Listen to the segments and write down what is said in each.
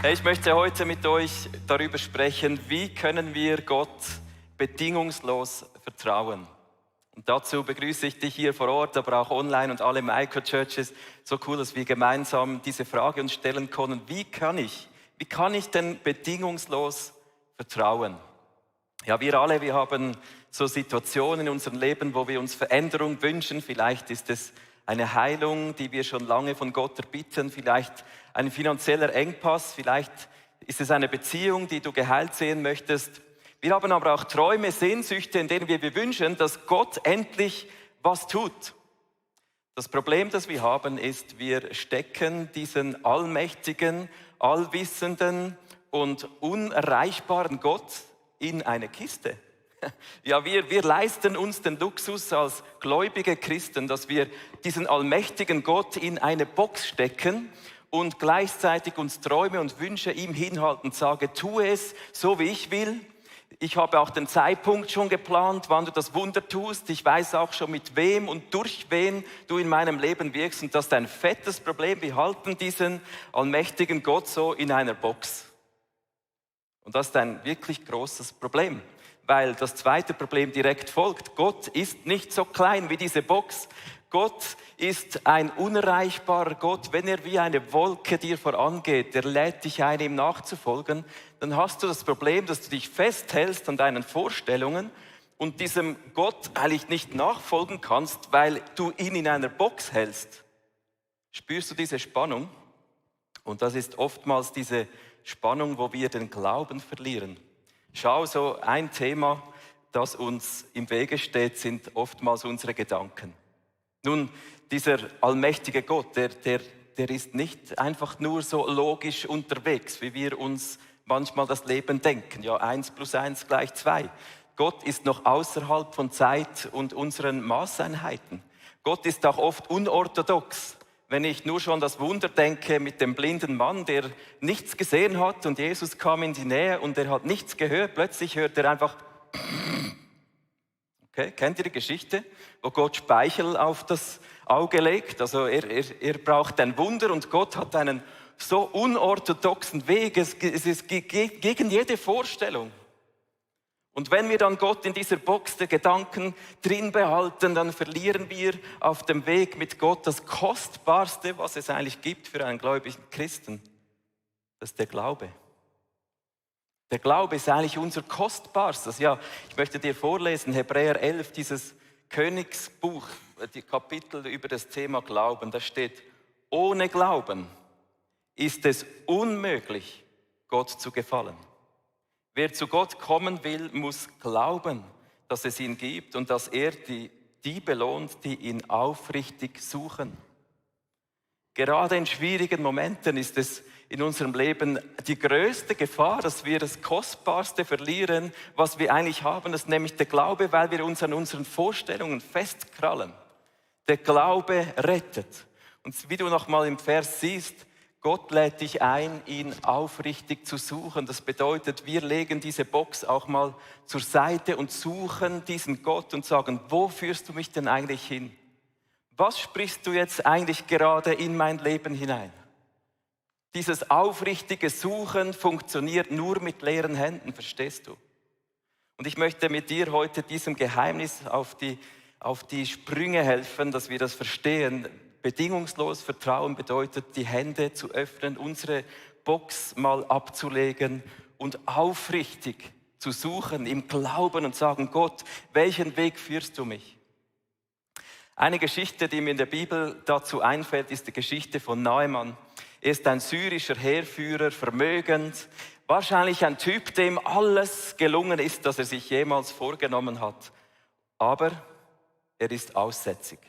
Hey, ich möchte heute mit euch darüber sprechen, wie können wir Gott bedingungslos vertrauen. Und dazu begrüße ich dich hier vor Ort, aber auch online und alle Microchurches. So cool, dass wir gemeinsam diese Frage uns stellen können. Wie kann ich denn bedingungslos vertrauen? Ja, wir alle, wir haben so Situationen in unserem Leben, wo wir uns Veränderung wünschen. Vielleicht ist es eine Heilung, die wir schon lange von Gott erbitten, vielleicht ein finanzieller Engpass, vielleicht ist es eine Beziehung, die du geheilt sehen möchtest. Wir haben aber auch Träume, Sehnsüchte, in denen wir wünschen, dass Gott endlich was tut. Das Problem, das wir haben, ist, wir stecken diesen allmächtigen, allwissenden und unerreichbaren Gott in eine Kiste. Ja, wir leisten uns den Luxus als gläubige Christen, dass wir diesen allmächtigen Gott in eine Box stecken und gleichzeitig uns Träume und Wünsche ihm hinhalten und sagen, tu es so, wie ich will. Ich habe auch den Zeitpunkt schon geplant, wann du das Wunder tust. Ich weiß auch schon, mit wem und durch wen du in meinem Leben wirkst. Und das ist ein fettes Problem. Wir halten diesen allmächtigen Gott so in einer Box. Und das ist ein wirklich großes Problem, weil das zweite Problem direkt folgt. Gott ist nicht so klein wie diese Box. Gott ist ein unerreichbarer Gott. Wenn er wie eine Wolke dir vorangeht, der lädt dich ein, ihm nachzufolgen, dann hast du das Problem, dass du dich festhältst an deinen Vorstellungen und diesem Gott eigentlich nicht nachfolgen kannst, weil du ihn in einer Box hältst. Spürst du diese Spannung? Und das ist oftmals diese Spannung, wo wir den Glauben verlieren. Schau, so ein Thema, das uns im Wege steht, sind oftmals unsere Gedanken. Nun, dieser allmächtige Gott, der ist nicht einfach nur so logisch unterwegs, wie wir uns manchmal das Leben denken. Ja, 1 + 1 = 2. Gott ist noch außerhalb von Zeit und unseren Maßeinheiten. Gott ist auch oft unorthodox. Wenn ich nur schon das Wunder denke mit dem blinden Mann, der nichts gesehen hat und Jesus kam in die Nähe und er hat nichts gehört, plötzlich hört er einfach. Okay, kennt ihr die Geschichte, wo Gott Speichel auf das Auge legt? Also er braucht ein Wunder und Gott hat einen so unorthodoxen Weg, es ist gegen jede Vorstellung. Und wenn wir dann Gott in dieser Box der Gedanken drin behalten, dann verlieren wir auf dem Weg mit Gott das Kostbarste, was es eigentlich gibt für einen gläubigen Christen. Das ist der Glaube. Der Glaube ist eigentlich unser Kostbarstes. Ja, ich möchte dir vorlesen, Hebräer 11, dieses Königsbuch, die Kapitel über das Thema Glauben. Da steht, ohne Glauben ist es unmöglich, Gott zu gefallen. Wer zu Gott kommen will, muss glauben, dass es ihn gibt und dass er die belohnt, die ihn aufrichtig suchen. Gerade in schwierigen Momenten ist es in unserem Leben die größte Gefahr, dass wir das Kostbarste verlieren, was wir eigentlich haben, das ist nämlich der Glaube, weil wir uns an unseren Vorstellungen festkrallen. Der Glaube rettet. Und wie du nochmal im Vers siehst, Gott lädt dich ein, ihn aufrichtig zu suchen. Das bedeutet, wir legen diese Box auch mal zur Seite und suchen diesen Gott und sagen, wo führst du mich denn eigentlich hin? Was sprichst du jetzt eigentlich gerade in mein Leben hinein? Dieses aufrichtige Suchen funktioniert nur mit leeren Händen, verstehst du? Und ich möchte mit dir heute diesem Geheimnis auf die Sprünge helfen, dass wir das verstehen. Bedingungslos Vertrauen bedeutet, die Hände zu öffnen, unsere Box mal abzulegen und aufrichtig zu suchen im Glauben und sagen, Gott, welchen Weg führst du mich? Eine Geschichte, die mir in der Bibel dazu einfällt, ist die Geschichte von Naaman. Er ist ein syrischer Heerführer, vermögend, wahrscheinlich ein Typ, dem alles gelungen ist, das er sich jemals vorgenommen hat. Aber er ist aussätzig.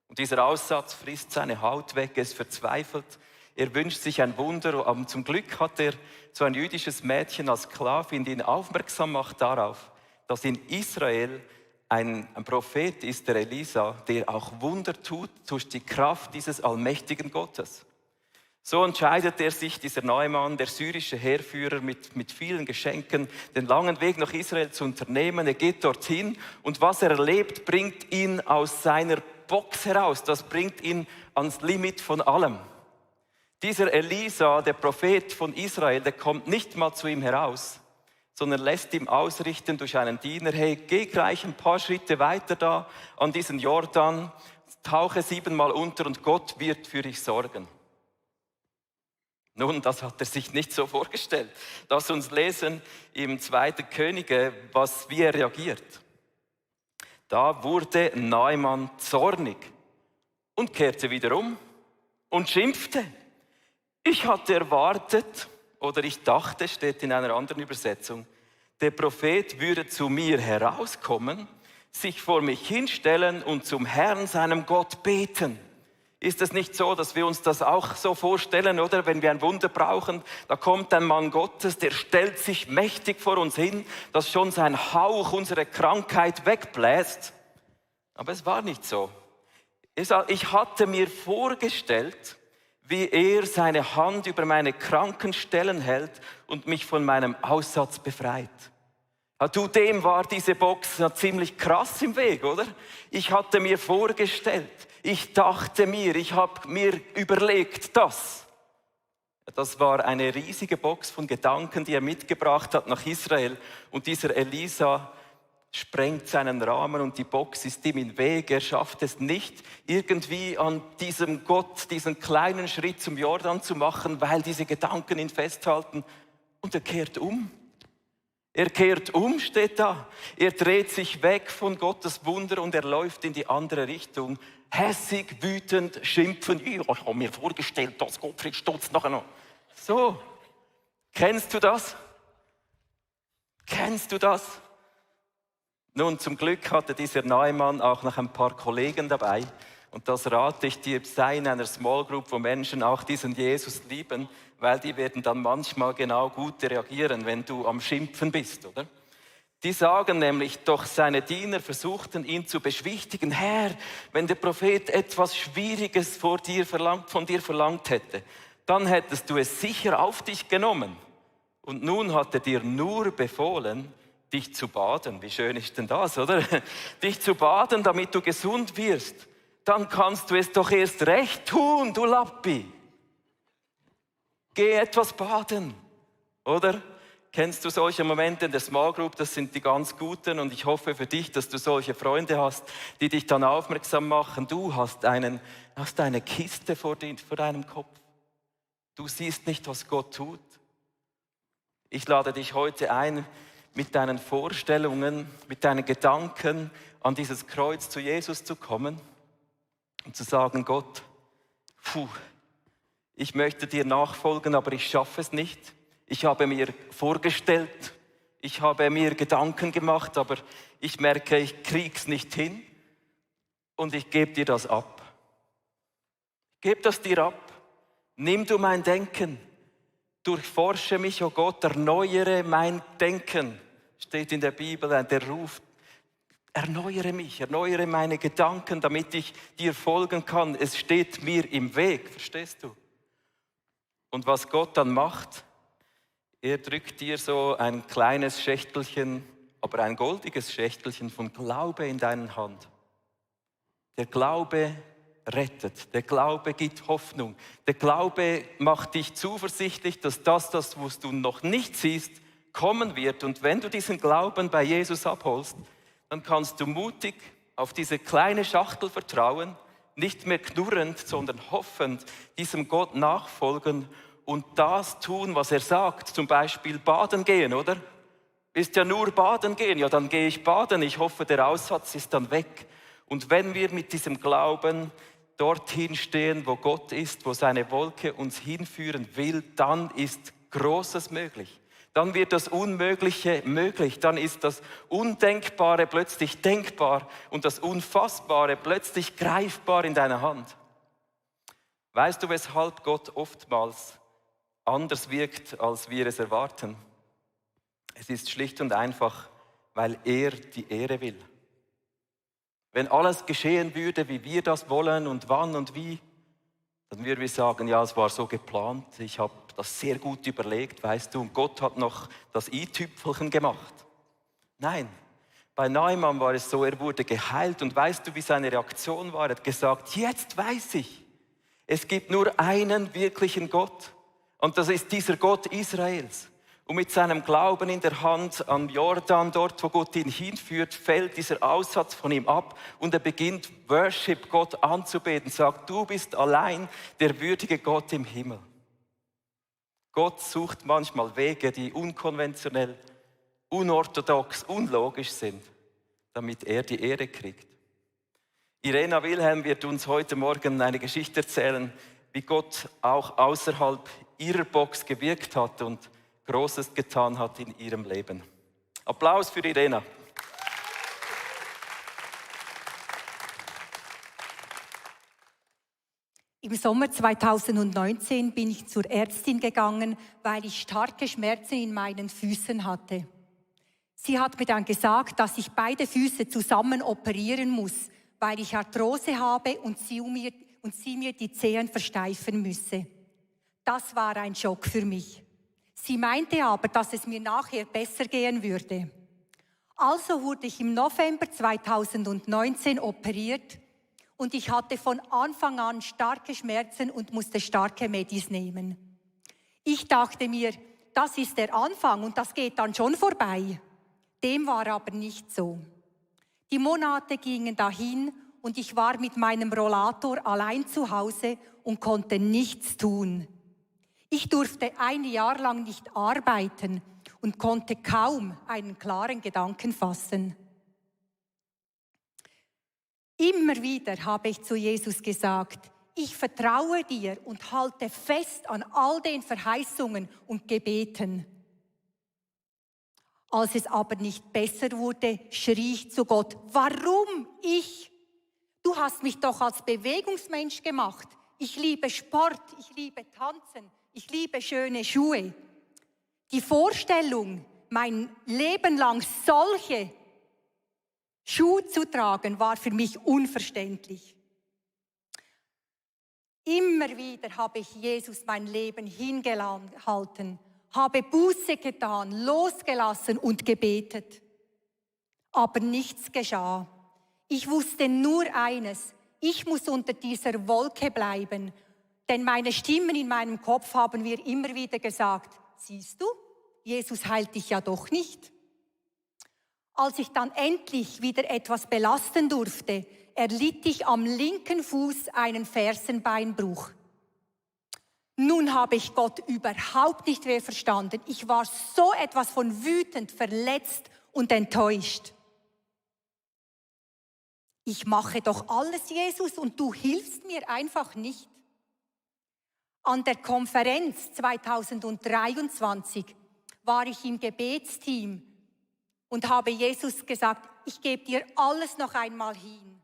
Und dieser Aussatz frisst seine Haut weg, er ist verzweifelt. Er wünscht sich ein Wunder, aber zum Glück hat er so ein jüdisches Mädchen als Sklavin, die ihn aufmerksam macht darauf, dass in Israel ein Prophet ist, der Elisa, der auch Wunder tut durch die Kraft dieses allmächtigen Gottes. So entscheidet er sich, dieser Naaman, der syrische Heerführer mit vielen Geschenken, den langen Weg nach Israel zu unternehmen. Er geht dorthin und was er erlebt, bringt ihn aus seiner Box heraus. Das bringt ihn ans Limit von allem. Dieser Elisa, der Prophet von Israel, der kommt nicht mal zu ihm heraus, sondern lässt ihm ausrichten durch einen Diener, hey, geh gleich ein paar Schritte weiter da an diesen Jordan, tauche 7-mal unter und Gott wird für dich sorgen. Nun, das hat er sich nicht so vorgestellt. Lass uns lesen im 2. Könige, wie er reagiert. Da wurde Naaman zornig und kehrte wieder um und schimpfte. Ich hatte erwartet, oder ich dachte, steht in einer anderen Übersetzung, der Prophet würde zu mir herauskommen, sich vor mich hinstellen und zum Herrn, seinem Gott, beten. Ist es nicht so, dass wir uns das auch so vorstellen, oder? Wenn wir ein Wunder brauchen, da kommt ein Mann Gottes, der stellt sich mächtig vor uns hin, dass schon sein Hauch unsere Krankheit wegbläst. Aber es war nicht so. Ich hatte mir vorgestellt, wie er seine Hand über meine kranken Stellen hält und mich von meinem Aussatz befreit. Dem war diese Box ziemlich krass im Weg, oder? Ich hatte mir vorgestellt, ich dachte mir, ich habe mir überlegt, das war eine riesige Box von Gedanken, die er mitgebracht hat nach Israel. Und dieser Elisa sprengt seinen Rahmen und die Box ist ihm im Weg. Er schafft es nicht, irgendwie an diesem Gott diesen kleinen Schritt zum Jordan zu machen, weil diese Gedanken ihn festhalten. Und er kehrt um. Er kehrt um, steht da. Er dreht sich weg von Gottes Wunder und er läuft in die andere Richtung. Hässig, wütend, schimpfen. Ich habe mir vorgestellt, dass Gottfried Stutz nachher noch. So, kennst du das? Kennst du das? Nun, zum Glück hatte dieser Naaman auch noch ein paar Kollegen dabei. Und das rate ich dir, sei in einer Small Group, wo Menschen auch diesen Jesus lieben, weil die werden dann manchmal genau gut reagieren, wenn du am Schimpfen bist, oder? Die sagen nämlich, doch seine Diener versuchten ihn zu beschwichtigen. Herr, wenn der Prophet etwas Schwieriges von dir verlangt hätte, dann hättest du es sicher auf dich genommen. Und nun hat er dir nur befohlen, dich zu baden. Wie schön ist denn das, oder? Dich zu baden, damit du gesund wirst. Dann kannst du es doch erst recht tun, du Lappi. Geh etwas baden, oder? Kennst du solche Momente in der Small Group? Das sind die ganz guten und ich hoffe für dich, dass du solche Freunde hast, die dich dann aufmerksam machen. Du hast eine Kiste vor deinem Kopf. Du siehst nicht, was Gott tut. Ich lade dich heute ein, mit deinen Vorstellungen, mit deinen Gedanken an dieses Kreuz zu Jesus zu kommen und zu sagen, Gott, ich möchte dir nachfolgen, aber ich schaffe es nicht. Ich habe mir vorgestellt, ich habe mir Gedanken gemacht, aber ich merke, ich krieg's nicht hin und ich gebe dir das ab. Gib das dir ab. Nimm du mein Denken. Durchforsche mich, oh Gott, erneuere mein Denken. Steht in der Bibel, der ruft, erneuere mich, erneuere meine Gedanken, damit ich dir folgen kann. Es steht mir im Weg, verstehst du? Und was Gott dann macht, er drückt dir so ein kleines Schächtelchen, aber ein goldiges Schächtelchen von Glaube in deine Hand. Der Glaube rettet, der Glaube gibt Hoffnung, der Glaube macht dich zuversichtlich, dass das, was du noch nicht siehst, kommen wird. Und wenn du diesen Glauben bei Jesus abholst, dann kannst du mutig auf diese kleine Schachtel vertrauen, nicht mehr knurrend, sondern hoffend diesem Gott nachfolgen und das tun, was er sagt. Zum Beispiel baden gehen, oder? Ist ja nur baden gehen, ja dann gehe ich baden. Ich hoffe, der Aussatz ist dann weg. Und wenn wir mit diesem Glauben dorthin stehen, wo Gott ist, wo seine Wolke uns hinführen will, dann ist Großes möglich. Dann wird das Unmögliche möglich. Dann ist das Undenkbare plötzlich denkbar und das Unfassbare plötzlich greifbar in deiner Hand. Weißt du, weshalb Gott oftmals anders wirkt, als wir es erwarten? Es ist schlicht und einfach, weil er die Ehre will. Wenn alles geschehen würde, wie wir das wollen und wann und wie, dann würden wir sagen, ja, es war so geplant, ich habe das sehr gut überlegt, weißt du, und Gott hat noch das i-Tüpfelchen gemacht. Nein, bei Naaman war es so, er wurde geheilt und weißt du, wie seine Reaktion war? Er hat gesagt, jetzt weiß ich, Es gibt nur einen wirklichen Gott. Und das ist dieser Gott Israels. Und mit seinem Glauben in der Hand am Jordan, dort wo Gott ihn hinführt, fällt dieser Aussatz von ihm ab und er beginnt Worship, Gott anzubeten, sagt, du bist allein der würdige Gott im Himmel. Gott sucht manchmal Wege, die unkonventionell, unorthodox, unlogisch sind, damit er die Ehre kriegt. Irena Wilhelm wird uns heute Morgen eine Geschichte erzählen, wie Gott auch außerhalb ihrer Box gewirkt hat und Großes getan hat in ihrem Leben. Applaus für Irena. Im Sommer 2019 bin ich zur Ärztin gegangen, weil ich starke Schmerzen in meinen Füßen hatte. Sie hat mir dann gesagt, dass ich beide Füße zusammen operieren muss, weil ich Arthrose habe und sie mir die Zehen versteifen müsse. Das war ein Schock für mich. Sie meinte aber, dass es mir nachher besser gehen würde. Also wurde ich im November 2019 operiert und ich hatte von Anfang an starke Schmerzen und musste starke Medis nehmen. Ich dachte mir, das ist der Anfang und das geht dann schon vorbei. Dem war aber nicht so. Die Monate gingen dahin und ich war mit meinem Rollator allein zu Hause und konnte nichts tun. Ich durfte ein Jahr lang nicht arbeiten und konnte kaum einen klaren Gedanken fassen. Immer wieder habe ich zu Jesus gesagt, ich vertraue dir und halte fest an all den Verheißungen und Gebeten. Als es aber nicht besser wurde, schrie ich zu Gott, warum ich? Du hast mich doch als Bewegungsmensch gemacht. Ich liebe Sport, ich liebe Tanzen, ich liebe schöne Schuhe. Die Vorstellung, mein Leben lang solche Schuhe zu tragen, war für mich unverständlich. Immer wieder habe ich Jesus mein Leben hingehalten, habe Buße getan, losgelassen und gebetet. Aber nichts geschah. Ich wusste nur eines, ich muss unter dieser Wolke bleiben, denn meine Stimmen in meinem Kopf haben mir immer wieder gesagt, siehst du, Jesus heilt dich ja doch nicht. Als ich dann endlich wieder etwas belasten durfte, erlitt ich am linken Fuß einen Fersenbeinbruch. Nun habe ich Gott überhaupt nicht mehr verstanden. Ich war so etwas von wütend, verletzt und enttäuscht. Ich mache doch alles, Jesus, und du hilfst mir einfach nicht. An der Konferenz 2023 war ich im Gebetsteam und habe Jesus gesagt, ich gebe dir alles noch einmal hin.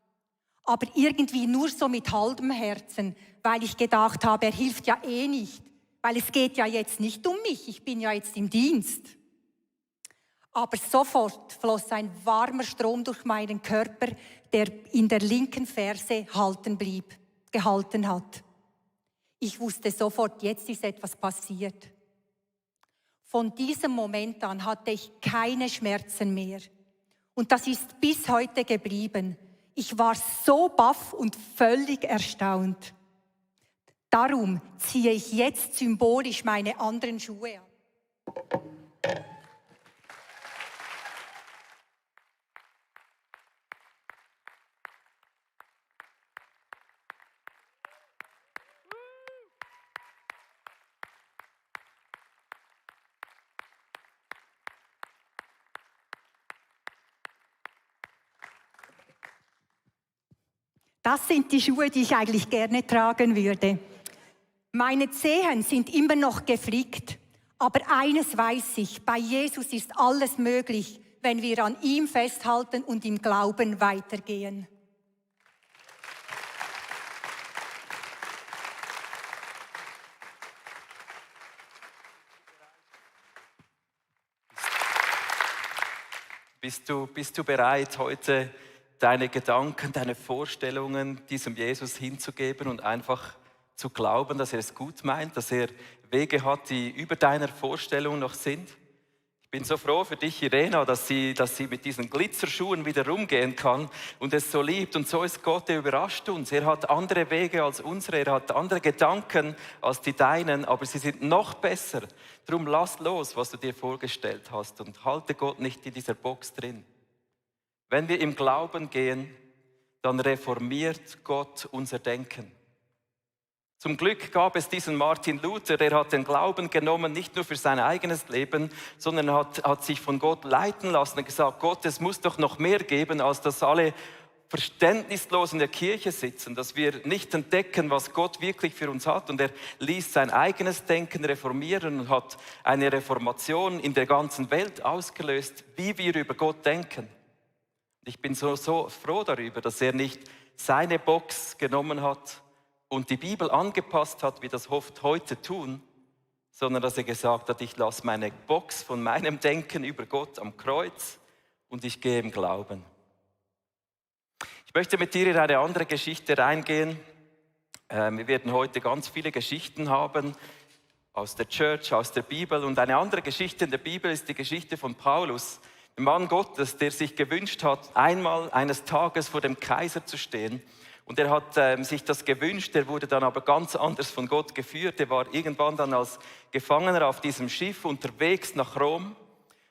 Aber irgendwie nur so mit halbem Herzen, weil ich gedacht habe, er hilft ja eh nicht, weil es geht ja jetzt nicht um mich, ich bin ja jetzt im Dienst. Aber sofort floss ein warmer Strom durch meinen Körper, der in der linken Ferse gehalten hat. Ich wusste sofort, jetzt ist etwas passiert. Von diesem Moment an hatte ich keine Schmerzen mehr. Und das ist bis heute geblieben. Ich war so baff und völlig erstaunt. Darum ziehe ich jetzt symbolisch meine anderen Schuhe an. Das sind die Schuhe, die ich eigentlich gerne tragen würde. Meine Zehen sind immer noch geflickt, aber eines weiß ich, bei Jesus ist alles möglich, wenn wir an ihm festhalten und im Glauben weitergehen. Bist du bereit, heute deine Gedanken, deine Vorstellungen diesem Jesus hinzugeben und einfach zu glauben, dass er es gut meint, dass er Wege hat, die über deiner Vorstellung noch sind? Ich bin so froh für dich, Irena, dass sie mit diesen Glitzerschuhen wieder rumgehen kann und es so liebt. Und so ist Gott, der überrascht uns. Er hat andere Wege als unsere, er hat andere Gedanken als die deinen, aber sie sind noch besser. Drum lass los, was du dir vorgestellt hast und halte Gott nicht in dieser Box drin. Wenn wir im Glauben gehen, dann reformiert Gott unser Denken. Zum Glück gab es diesen Martin Luther, der hat den Glauben genommen, nicht nur für sein eigenes Leben, sondern hat sich von Gott leiten lassen und gesagt, Gott, es muss doch noch mehr geben, als dass alle verständnislos in der Kirche sitzen, dass wir nicht entdecken, was Gott wirklich für uns hat. Und er ließ sein eigenes Denken reformieren und hat eine Reformation in der ganzen Welt ausgelöst, wie wir über Gott denken. Ich bin so froh darüber, dass er nicht seine Box genommen hat und die Bibel angepasst hat, wie das oft heute tun, sondern dass er gesagt hat, ich lasse meine Box von meinem Denken über Gott am Kreuz und ich gehe im Glauben. Ich möchte mit dir in eine andere Geschichte reingehen. Wir werden heute ganz viele Geschichten haben aus der Church, aus der Bibel. Und eine andere Geschichte in der Bibel ist die Geschichte von Paulus, dem Mann Gottes, der sich gewünscht hat, einmal eines Tages vor dem Kaiser zu stehen. Und er hat sich das gewünscht, er wurde dann aber ganz anders von Gott geführt. Er war irgendwann dann als Gefangener auf diesem Schiff unterwegs nach Rom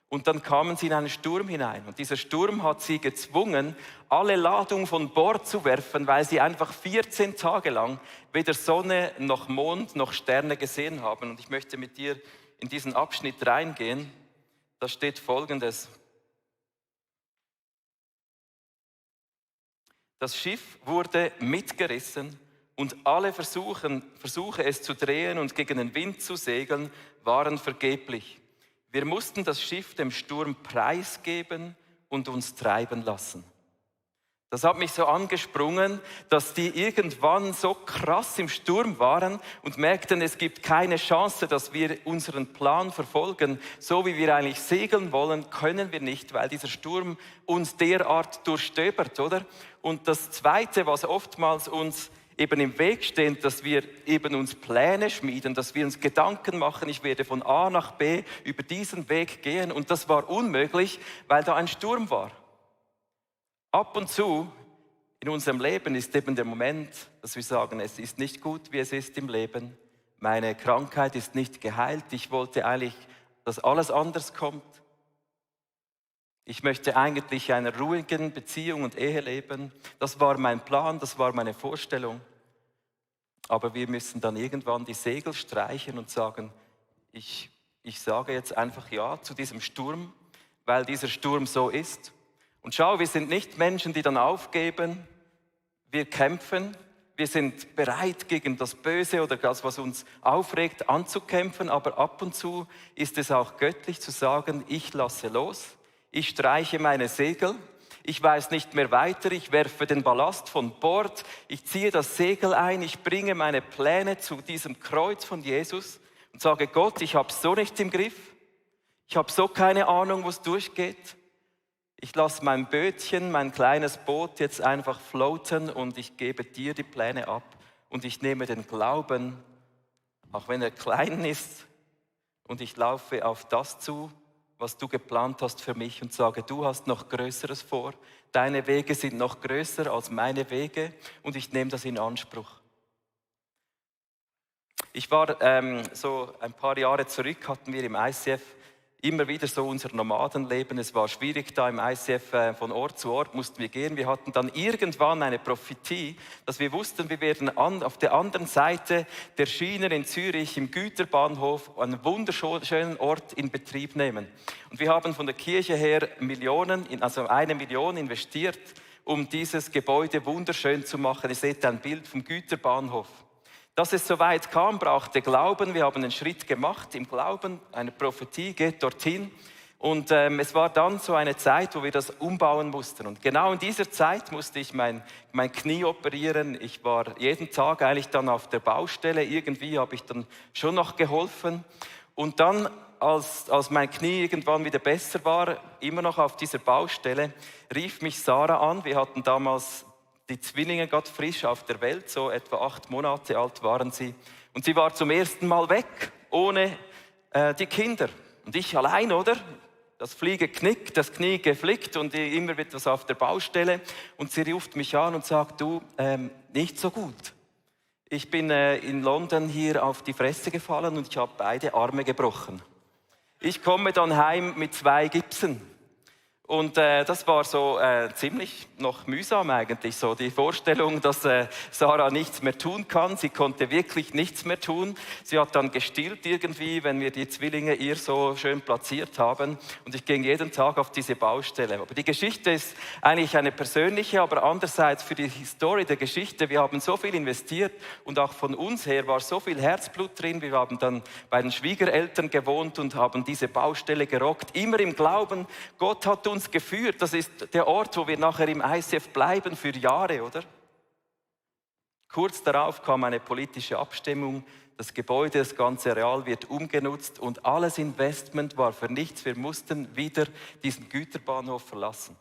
und dann kamen sie in einen Sturm hinein. Und dieser Sturm hat sie gezwungen, alle Ladung von Bord zu werfen, weil sie einfach 14 Tage lang weder Sonne noch Mond noch Sterne gesehen haben. Und ich möchte mit dir in diesen Abschnitt reingehen. Da steht Folgendes. Das Schiff wurde mitgerissen und alle Versuche, es zu drehen und gegen den Wind zu segeln, waren vergeblich. Wir mussten das Schiff dem Sturm preisgeben und uns treiben lassen. Das hat mich so angesprungen, dass die irgendwann so krass im Sturm waren und merkten, es gibt keine Chance, dass wir unseren Plan verfolgen. So wie wir eigentlich segeln wollen, können wir nicht, weil dieser Sturm uns derart durchstöbert, oder? Und das Zweite, was oftmals uns eben im Weg steht, dass wir eben uns Pläne schmieden, dass wir uns Gedanken machen, ich werde von A nach B über diesen Weg gehen. Und das war unmöglich, weil da ein Sturm war. Ab und zu in unserem Leben ist eben der Moment, dass wir sagen, es ist nicht gut, wie es ist im Leben. Meine Krankheit ist nicht geheilt. Ich wollte eigentlich, dass alles anders kommt. Ich möchte eigentlich in einer ruhigen Beziehung und Ehe leben. Das war mein Plan, das war meine Vorstellung. Aber wir müssen dann irgendwann die Segel streichen und sagen, ich sage jetzt einfach Ja zu diesem Sturm, weil dieser Sturm so ist. Und schau, wir sind nicht Menschen, die dann aufgeben. Wir kämpfen. Wir sind bereit, gegen das Böse oder das, was uns aufregt, anzukämpfen. Aber ab und zu ist es auch göttlich zu sagen, ich lasse los. Ich streiche meine Segel. Ich weiß nicht mehr weiter. Ich werfe den Ballast von Bord. Ich ziehe das Segel ein. Ich bringe meine Pläne zu diesem Kreuz von Jesus und sage, Gott, ich habe es so nicht im Griff. Ich habe so keine Ahnung, wo es durchgeht. Ich lasse mein Bötchen, mein kleines Boot jetzt einfach floaten und ich gebe dir die Pläne ab. Und ich nehme den Glauben, auch wenn er klein ist, und ich laufe auf das zu, was du geplant hast für mich und sage, du hast noch Größeres vor. Deine Wege sind noch größer als meine Wege und ich nehme das in Anspruch. Ich war so ein paar Jahre zurück, hatten wir im ICF immer wieder so unser Nomadenleben. Es war schwierig da im ICF, von Ort zu Ort mussten wir gehen. Wir hatten dann irgendwann eine Prophetie, dass wir wussten, wir werden auf der anderen Seite der Schiene in Zürich im Güterbahnhof einen wunderschönen Ort in Betrieb nehmen. Und wir haben von der Kirche her also 1 Million investiert, um dieses Gebäude wunderschön zu machen. Ihr seht ein Bild vom Güterbahnhof. Dass es so weit kam, brauchte Glauben. Wir haben einen Schritt gemacht im Glauben. Eine Prophetie geht dorthin. Und es war dann so eine Zeit, wo wir das umbauen mussten. Und genau in dieser Zeit musste ich mein Knie operieren. Ich war jeden Tag eigentlich dann auf der Baustelle. Irgendwie habe ich dann schon noch geholfen. Und dann, als mein Knie irgendwann wieder besser war, immer noch auf dieser Baustelle, rief mich Sarah an. Wir hatten damals die Zwillinge gerade frisch auf der Welt, so etwa 8 Monate alt waren sie. Und sie war zum ersten Mal weg, ohne die Kinder. Und ich allein, oder? das Fliege knickt, das Knie geflickt und immer wird was auf der Baustelle. Und sie ruft mich an und sagt, du, nicht so gut. Ich bin in London hier auf die Fresse gefallen und ich habe beide Arme gebrochen. Ich komme dann heim mit 2 Gipsen. Und das war so ziemlich noch mühsam eigentlich, so die Vorstellung, dass Sarah nichts mehr tun kann. Sie konnte wirklich nichts mehr tun. Sie hat dann gestillt irgendwie, wenn wir die Zwillinge ihr so schön platziert haben. Und ich ging jeden Tag auf diese Baustelle. Aber die Geschichte ist eigentlich eine persönliche, aber andererseits für die Story der Geschichte, wir haben so viel investiert und auch von uns her war so viel Herzblut drin. Wir haben dann bei den Schwiegereltern gewohnt und haben diese Baustelle gerockt, immer im Glauben, Gott hat uns geführt. Das ist der Ort, wo wir nachher im ICF bleiben für Jahre, oder? Kurz darauf kam eine politische Abstimmung. Das Gebäude, das ganze Areal wird umgenutzt und alles Investment war für nichts. Wir mussten wieder diesen Güterbahnhof verlassen.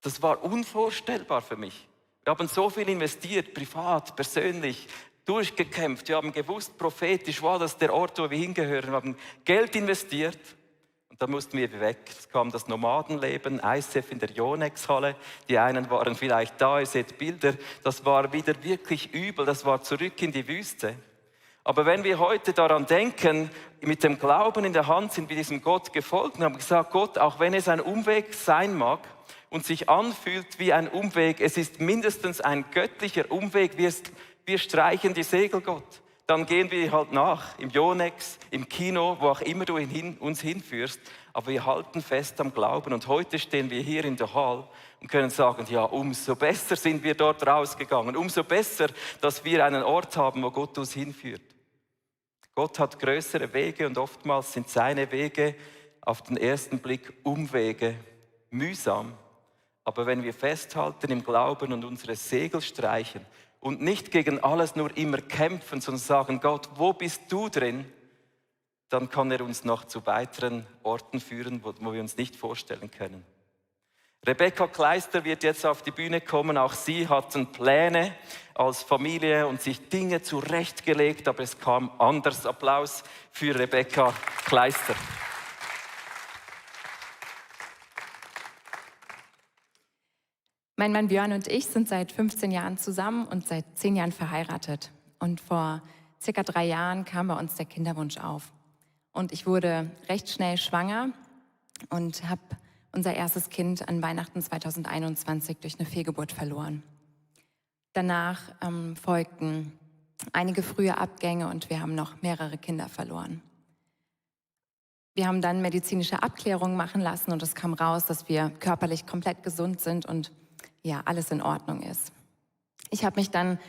Das war unvorstellbar für mich. Wir haben so viel investiert, privat, persönlich, durchgekämpft. Wir haben gewusst, prophetisch war das der Ort, wo wir hingehören. Wir haben Geld investiert. Da mussten wir weg. Es kam das Nomadenleben, ICF in der Yonex-Halle. Die einen waren vielleicht da, ihr seht Bilder. Das war wieder wirklich übel, das war zurück in die Wüste. Aber wenn wir heute daran denken, mit dem Glauben in der Hand sind wir diesem Gott gefolgt und haben gesagt, Gott, auch wenn es ein Umweg sein mag und sich anfühlt wie ein Umweg, es ist mindestens ein göttlicher Umweg, wir streichen die Segel, Gott. Dann gehen wir halt nach, im Yonex, im Kino, wo auch immer du uns hinführst. Aber wir halten fest am Glauben. Und heute stehen wir hier in der Hall und können sagen, ja, umso besser sind wir dort rausgegangen. Umso besser, dass wir einen Ort haben, wo Gott uns hinführt. Gott hat größere Wege und oftmals sind seine Wege auf den ersten Blick Umwege, mühsam. Aber wenn wir festhalten im Glauben und unsere Segel streichen, und nicht gegen alles nur immer kämpfen, sondern sagen, Gott, wo bist du drin? Dann kann er uns noch zu weiteren Orten führen, wo wir uns nicht vorstellen können. Rebecca Kleister wird jetzt auf die Bühne kommen. Auch sie hatten Pläne als Familie und sich Dinge zurechtgelegt, aber es kam anders. Applaus für Rebecca Kleister. Mein Mann Björn und ich sind seit 15 Jahren zusammen und seit 10 Jahren verheiratet. Und vor circa 3 Jahren kam bei uns der Kinderwunsch auf. Und ich wurde recht schnell schwanger und habe unser erstes Kind an Weihnachten 2021 durch eine Fehlgeburt verloren. Danach folgten einige frühe Abgänge und wir haben noch mehrere Kinder verloren. Wir haben dann medizinische Abklärungen machen lassen und es kam raus, dass wir körperlich komplett gesund sind und ja, alles in Ordnung ist. Ich habe mich dann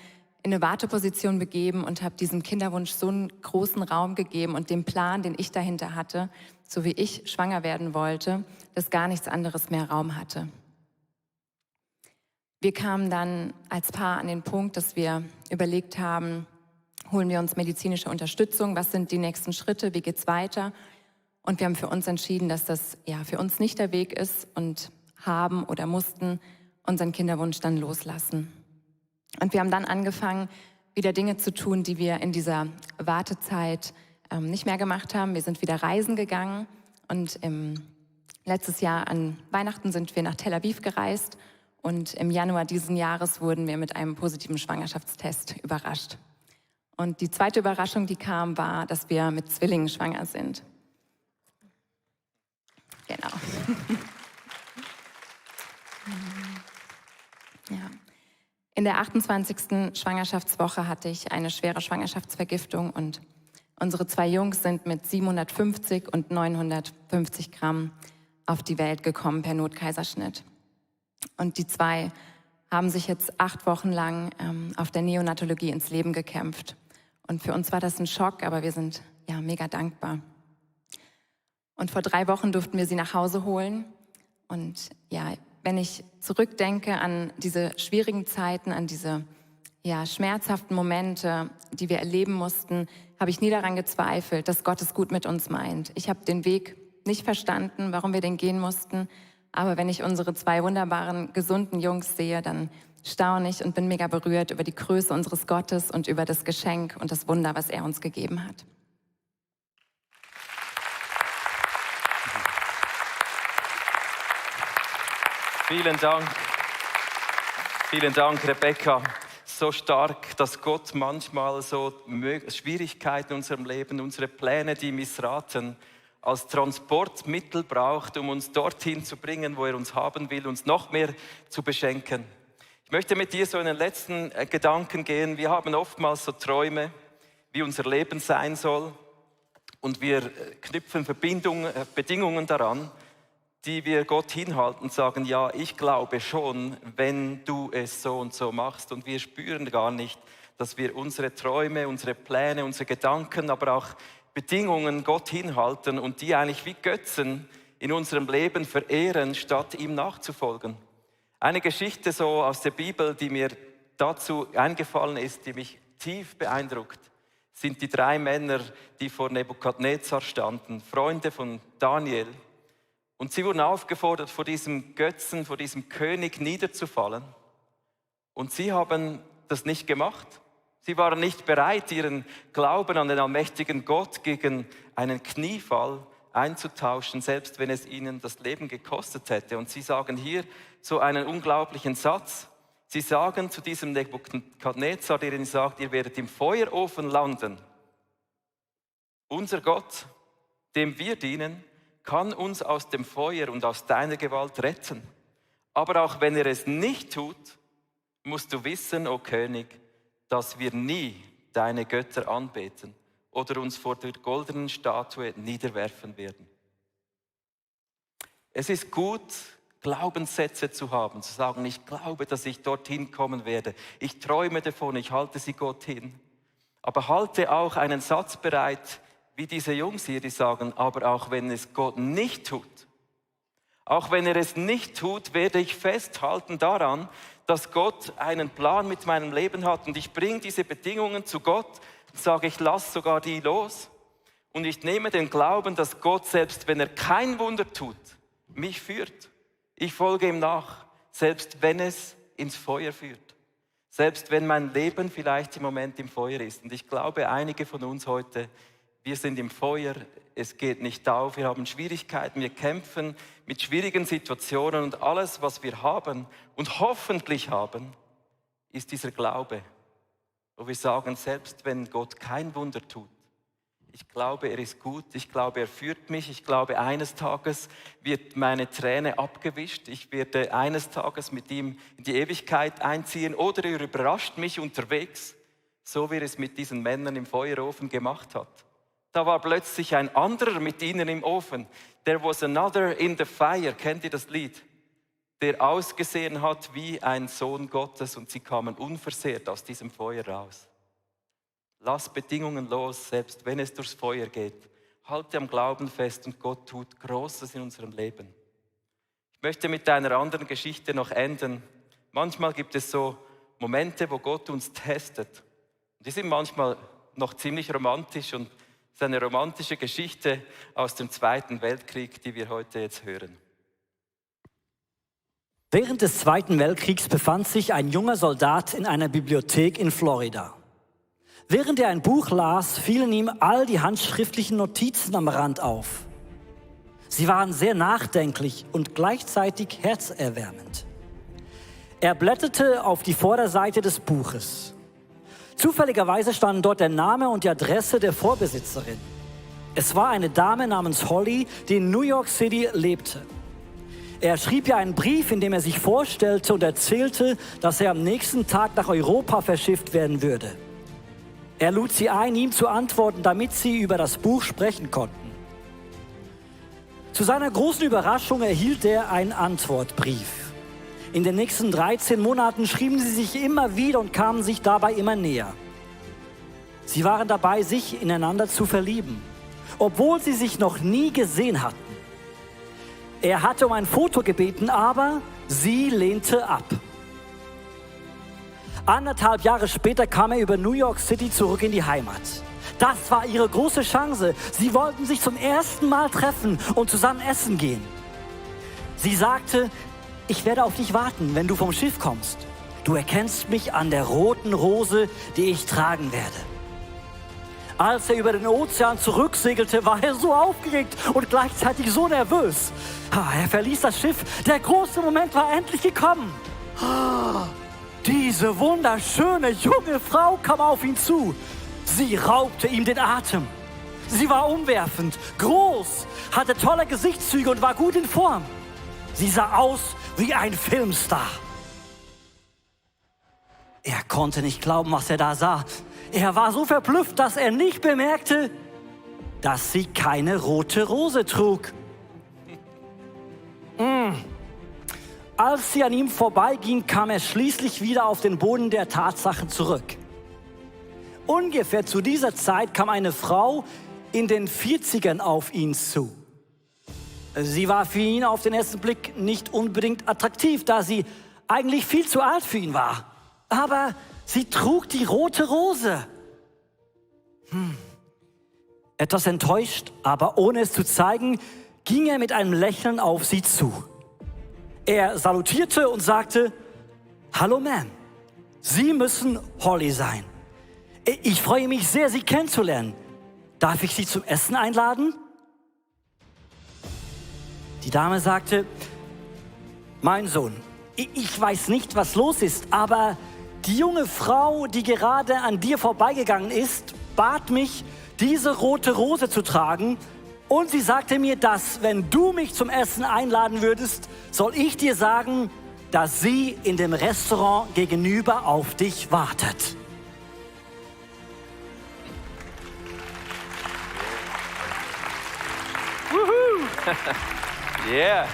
in eine Warteposition begeben und habe diesem Kinderwunsch so einen großen Raum gegeben und dem Plan, den ich dahinter hatte, so wie ich schwanger werden wollte, dass gar nichts anderes mehr Raum hatte. Wir kamen dann als Paar an den Punkt, dass wir überlegt haben, holen wir uns medizinische Unterstützung, was sind die nächsten Schritte, wie geht's weiter? Und wir haben für uns entschieden, dass das ja für uns nicht der Weg ist und haben oder mussten unseren Kinderwunsch dann loslassen. Und wir haben dann angefangen, wieder Dinge zu tun, die wir in dieser Wartezeit nicht mehr gemacht haben. Wir sind wieder reisen gegangen und letztes Jahr an Weihnachten sind wir nach Tel Aviv gereist und im Januar diesen Jahres wurden wir mit einem positiven Schwangerschaftstest überrascht. Und die zweite Überraschung, die kam, war, dass wir mit Zwillingen schwanger sind. Genau. Ja. In der 28. Schwangerschaftswoche hatte ich eine schwere Schwangerschaftsvergiftung und unsere 2 Jungs sind mit 750 und 950 Gramm auf die Welt gekommen per Notkaiserschnitt. Und die 2 haben sich jetzt 8 Wochen lang auf der Neonatologie ins Leben gekämpft. Und für uns war das ein Schock, aber wir sind ja mega dankbar. Und vor 3 Wochen durften wir sie nach Hause holen. Und ja, wenn ich zurückdenke an diese schwierigen Zeiten, an diese schmerzhaften Momente, die wir erleben mussten, habe ich nie daran gezweifelt, dass Gott es gut mit uns meint. Ich habe den Weg nicht verstanden, warum wir den gehen mussten. Aber wenn ich unsere 2 wunderbaren, gesunden Jungs sehe, dann staune ich und bin mega berührt über die Größe unseres Gottes und über das Geschenk und das Wunder, was er uns gegeben hat. Vielen Dank. Vielen Dank, Rebecca. So stark, dass Gott manchmal so Schwierigkeiten in unserem Leben, unsere Pläne, die missraten, als Transportmittel braucht, um uns dorthin zu bringen, wo er uns haben will, uns noch mehr zu beschenken. Ich möchte mit dir so in den letzten Gedanken gehen. Wir haben oftmals so Träume, wie unser Leben sein soll, und wir knüpfen Bedingungen daran, die wir Gott hinhalten und sagen, ja, ich glaube schon, wenn du es so und so machst. Und wir spüren gar nicht, dass wir unsere Träume, unsere Pläne, unsere Gedanken, aber auch Bedingungen Gott hinhalten und die eigentlich wie Götzen in unserem Leben verehren, statt ihm nachzufolgen. Eine Geschichte so aus der Bibel, die mir dazu eingefallen ist, die mich tief beeindruckt, sind die 3 Männer, die vor Nebukadnezar standen, Freunde von Daniel. Und sie wurden aufgefordert, vor diesem Götzen, vor diesem König niederzufallen. Und sie haben das nicht gemacht. Sie waren nicht bereit, ihren Glauben an den allmächtigen Gott gegen einen Kniefall einzutauschen, selbst wenn es ihnen das Leben gekostet hätte. Und sie sagen hier so einen unglaublichen Satz. Sie sagen zu diesem Nebukadnezar, der ihnen sagt, ihr werdet im Feuerofen landen. Unser Gott, dem wir dienen, kann uns aus dem Feuer und aus deiner Gewalt retten. Aber auch wenn er es nicht tut, musst du wissen, o König, dass wir nie deine Götter anbeten oder uns vor der goldenen Statue niederwerfen werden. Es ist gut, Glaubenssätze zu haben, zu sagen, ich glaube, dass ich dorthin kommen werde. Ich träume davon, ich halte sie Gott hin. Aber halte auch einen Satz bereit, wie diese Jungs hier, die sagen, aber auch wenn es Gott nicht tut, auch wenn er es nicht tut, werde ich festhalten daran, dass Gott einen Plan mit meinem Leben hat und ich bringe diese Bedingungen zu Gott und sage, ich lasse sogar die los und ich nehme den Glauben, dass Gott, selbst wenn er kein Wunder tut, mich führt. Ich folge ihm nach, selbst wenn es ins Feuer führt, selbst wenn mein Leben vielleicht im Moment im Feuer ist. Und ich glaube, einige von uns heute, wir sind im Feuer, es geht nicht auf, wir haben Schwierigkeiten, wir kämpfen mit schwierigen Situationen und alles, was wir haben und hoffentlich haben, ist dieser Glaube, wo wir sagen, selbst wenn Gott kein Wunder tut, ich glaube, er ist gut, ich glaube, er führt mich, ich glaube, eines Tages wird meine Träne abgewischt, ich werde eines Tages mit ihm in die Ewigkeit einziehen oder er überrascht mich unterwegs, so wie er es mit diesen Männern im Feuerofen gemacht hat. Da war plötzlich ein anderer mit ihnen im Ofen. There was another in the fire. Kennt ihr das Lied? Der ausgesehen hat wie ein Sohn Gottes und sie kamen unversehrt aus diesem Feuer raus. Lass Bedingungen los, selbst wenn es durchs Feuer geht. Halte am Glauben fest und Gott tut Großes in unserem Leben. Ich möchte mit einer anderen Geschichte noch enden. Manchmal gibt es so Momente, wo Gott uns testet. Die sind manchmal noch ziemlich romantisch und es ist eine romantische Geschichte aus dem Zweiten Weltkrieg, die wir heute jetzt hören. Während des Zweiten Weltkriegs befand sich ein junger Soldat in einer Bibliothek in Florida. Während er ein Buch las, fielen ihm all die handschriftlichen Notizen am Rand auf. Sie waren sehr nachdenklich und gleichzeitig herzerwärmend. Er blätterte auf die Vorderseite des Buches. Zufälligerweise standen dort der Name und die Adresse der Vorbesitzerin. Es war eine Dame namens Holly, die in New York City lebte. Er schrieb ihr einen Brief, in dem er sich vorstellte und erzählte, dass er am nächsten Tag nach Europa verschifft werden würde. Er lud sie ein, ihm zu antworten, damit sie über das Buch sprechen konnten. Zu seiner großen Überraschung erhielt er einen Antwortbrief. In den nächsten 13 Monaten schrieben sie sich immer wieder und kamen sich dabei immer näher. Sie waren dabei, sich ineinander zu verlieben, obwohl sie sich noch nie gesehen hatten. Er hatte um ein Foto gebeten, aber sie lehnte ab. 1,5 Jahre später kam er über New York City zurück in die Heimat. Das war ihre große Chance. Sie wollten sich zum ersten Mal treffen und zusammen essen gehen. Sie sagte, ich werde auf dich warten, wenn du vom Schiff kommst. Du erkennst mich an der roten Rose, die ich tragen werde. Als er über den Ozean zurücksegelte, war er so aufgeregt und gleichzeitig so nervös. Er verließ das Schiff. Der große Moment war endlich gekommen. Diese wunderschöne junge Frau kam auf ihn zu. Sie raubte ihm den Atem. Sie war umwerfend, groß, hatte tolle Gesichtszüge und war gut in Form. Sie sah aus wie ein Filmstar. Er konnte nicht glauben, was er da sah. Er war so verblüfft, dass er nicht bemerkte, dass sie keine rote Rose trug. Als sie an ihm vorbeiging, kam er schließlich wieder auf den Boden der Tatsachen zurück. Ungefähr zu dieser Zeit kam eine Frau in den 40ern auf ihn zu. Sie war für ihn auf den ersten Blick nicht unbedingt attraktiv, da sie eigentlich viel zu alt für ihn war. Aber sie trug die rote Rose. Etwas enttäuscht, aber ohne es zu zeigen, ging er mit einem Lächeln auf sie zu. Er salutierte und sagte, "Hallo Ma'am, Sie müssen Holly sein. Ich freue mich sehr, Sie kennenzulernen. Darf ich Sie zum Essen einladen?" Die Dame sagte, "Mein Sohn, ich weiß nicht, was los ist, aber die junge Frau, die gerade an dir vorbeigegangen ist, bat mich, diese rote Rose zu tragen. Und sie sagte mir, dass, wenn du mich zum Essen einladen würdest, soll ich dir sagen, dass sie in dem Restaurant gegenüber auf dich wartet." Yeah.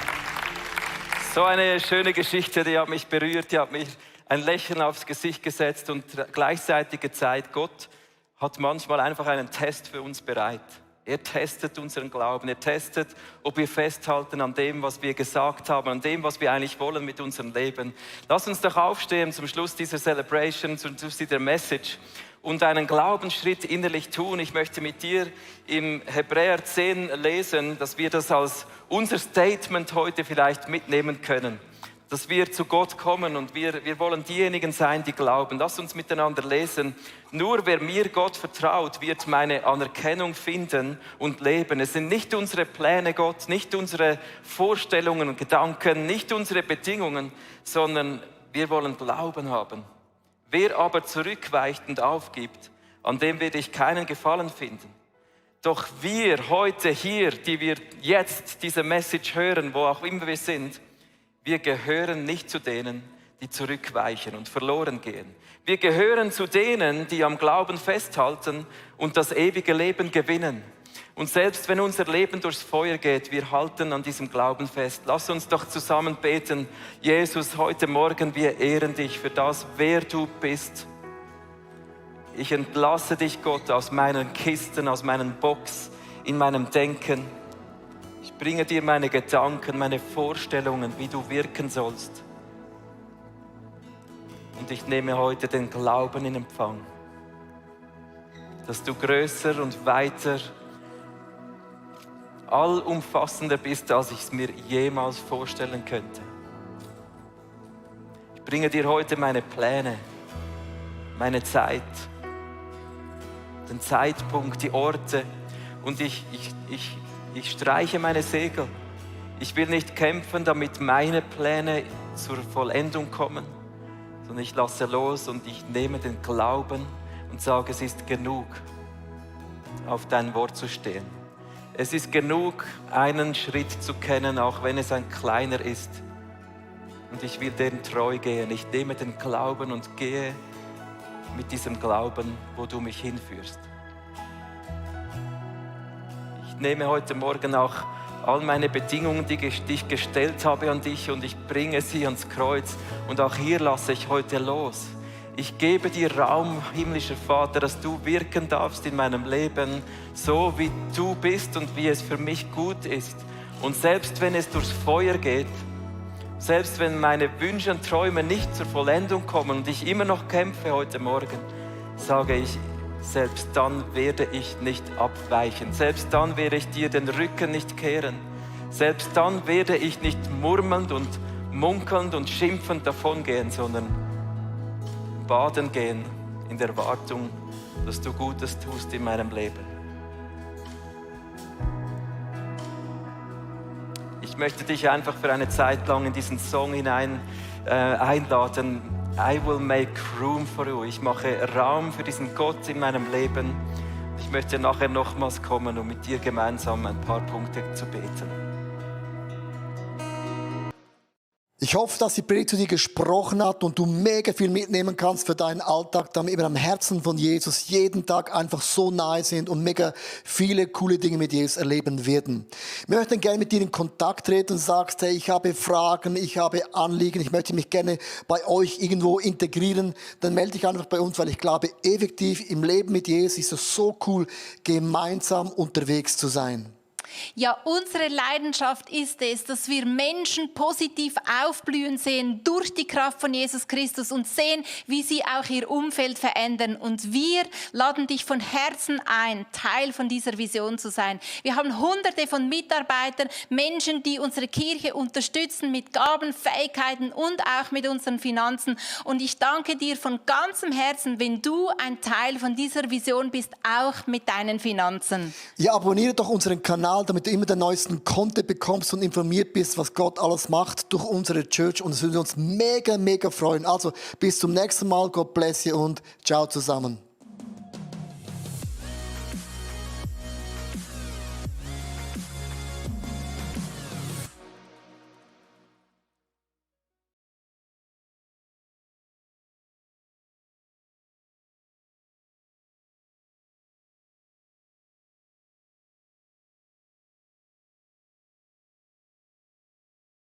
So eine schöne Geschichte, die hat mich berührt, die hat mich ein Lächeln aufs Gesicht gesetzt und gleichzeitig gezeigt, Gott hat manchmal einfach einen Test für uns bereit. Er testet unseren Glauben, er testet, ob wir festhalten an dem, was wir gesagt haben, an dem, was wir eigentlich wollen mit unserem Leben. Lass uns doch aufstehen zum Schluss dieser Celebration, zum Schluss dieser Message und einen Glaubensschritt innerlich tun. Ich möchte mit dir im Hebräer 10 lesen, dass wir das als unser Statement heute vielleicht mitnehmen können. Dass wir zu Gott kommen und wir wollen diejenigen sein, die glauben. Lass uns miteinander lesen. Nur wer mir Gott vertraut, wird meine Anerkennung finden und leben. Es sind nicht unsere Pläne, Gott, nicht unsere Vorstellungen und Gedanken, nicht unsere Bedingungen, sondern wir wollen Glauben haben. Wer aber zurückweicht und aufgibt, an dem werde ich keinen Gefallen finden. Doch wir heute hier, die wir jetzt diese Message hören, wo auch immer wir sind, wir gehören nicht zu denen, die zurückweichen und verloren gehen. Wir gehören zu denen, die am Glauben festhalten und das ewige Leben gewinnen. Und selbst wenn unser Leben durchs Feuer geht, wir halten an diesem Glauben fest. Lass uns doch zusammen beten. Jesus, heute Morgen, wir ehren dich für das, wer du bist. Ich entlasse dich, Gott, aus meinen Kisten, aus meinen Box, in meinem Denken. Ich bringe dir meine Gedanken, meine Vorstellungen, wie du wirken sollst. Und ich nehme heute den Glauben in Empfang, dass du größer und weiter, allumfassender bist, als ich es mir jemals vorstellen könnte. Ich bringe dir heute meine Pläne, meine Zeit, den Zeitpunkt, die Orte und ich streiche meine Segel. Ich will nicht kämpfen, damit meine Pläne zur Vollendung kommen, sondern ich lasse los und ich nehme den Glauben und sage, es ist genug, auf dein Wort zu stehen. Es ist genug, einen Schritt zu kennen, auch wenn es ein kleiner ist. Und ich will dem treu gehen. Ich nehme den Glauben und gehe mit diesem Glauben, wo du mich hinführst. Ich nehme heute Morgen auch all meine Bedingungen, die ich gestellt habe an dich, und ich bringe sie ans Kreuz. Und auch hier lasse ich heute los. Ich gebe dir Raum, himmlischer Vater, dass du wirken darfst in meinem Leben, so wie du bist und wie es für mich gut ist. Und selbst wenn es durchs Feuer geht, selbst wenn meine Wünsche und Träume nicht zur Vollendung kommen und ich immer noch kämpfe heute Morgen, sage ich, selbst dann werde ich nicht abweichen. Selbst dann werde ich dir den Rücken nicht kehren. Selbst dann werde ich nicht murmelnd und munkelnd und schimpfend davongehen, sondern baden gehen in der Erwartung, dass du Gutes tust in meinem Leben. Ich möchte dich einfach für eine Zeit lang in diesen Song hinein einladen. I will make room for you. Ich mache Raum für diesen Gott in meinem Leben. Ich möchte nachher nochmals kommen, um mit dir gemeinsam ein paar Punkte zu beten. Ich hoffe, dass die Predigt zu dir gesprochen hat und du mega viel mitnehmen kannst für deinen Alltag, damit wir am Herzen von Jesus jeden Tag einfach so nahe sind und mega viele coole Dinge mit Jesus erleben werden. Wir möchten gerne mit dir in Kontakt treten und sagst, hey, ich habe Fragen, ich habe Anliegen, ich möchte mich gerne bei euch irgendwo integrieren, dann melde dich einfach bei uns, weil ich glaube, effektiv im Leben mit Jesus ist es so cool, gemeinsam unterwegs zu sein. Ja, unsere Leidenschaft ist es, dass wir Menschen positiv aufblühen sehen durch die Kraft von Jesus Christus und sehen, wie sie auch ihr Umfeld verändern. Und wir laden dich von Herzen ein, Teil von dieser Vision zu sein. Wir haben Hunderte von Mitarbeitern, Menschen, die unsere Kirche unterstützen mit Gaben, Fähigkeiten und auch mit unseren Finanzen. Und ich danke dir von ganzem Herzen, wenn du ein Teil von dieser Vision bist, auch mit deinen Finanzen. Ja, abonniere doch unseren Kanal, damit du immer den neuesten Content bekommst und informiert bist, was Gott alles macht durch unsere Church. Und es würde uns mega, mega freuen. Also bis zum nächsten Mal. God bless you und ciao zusammen.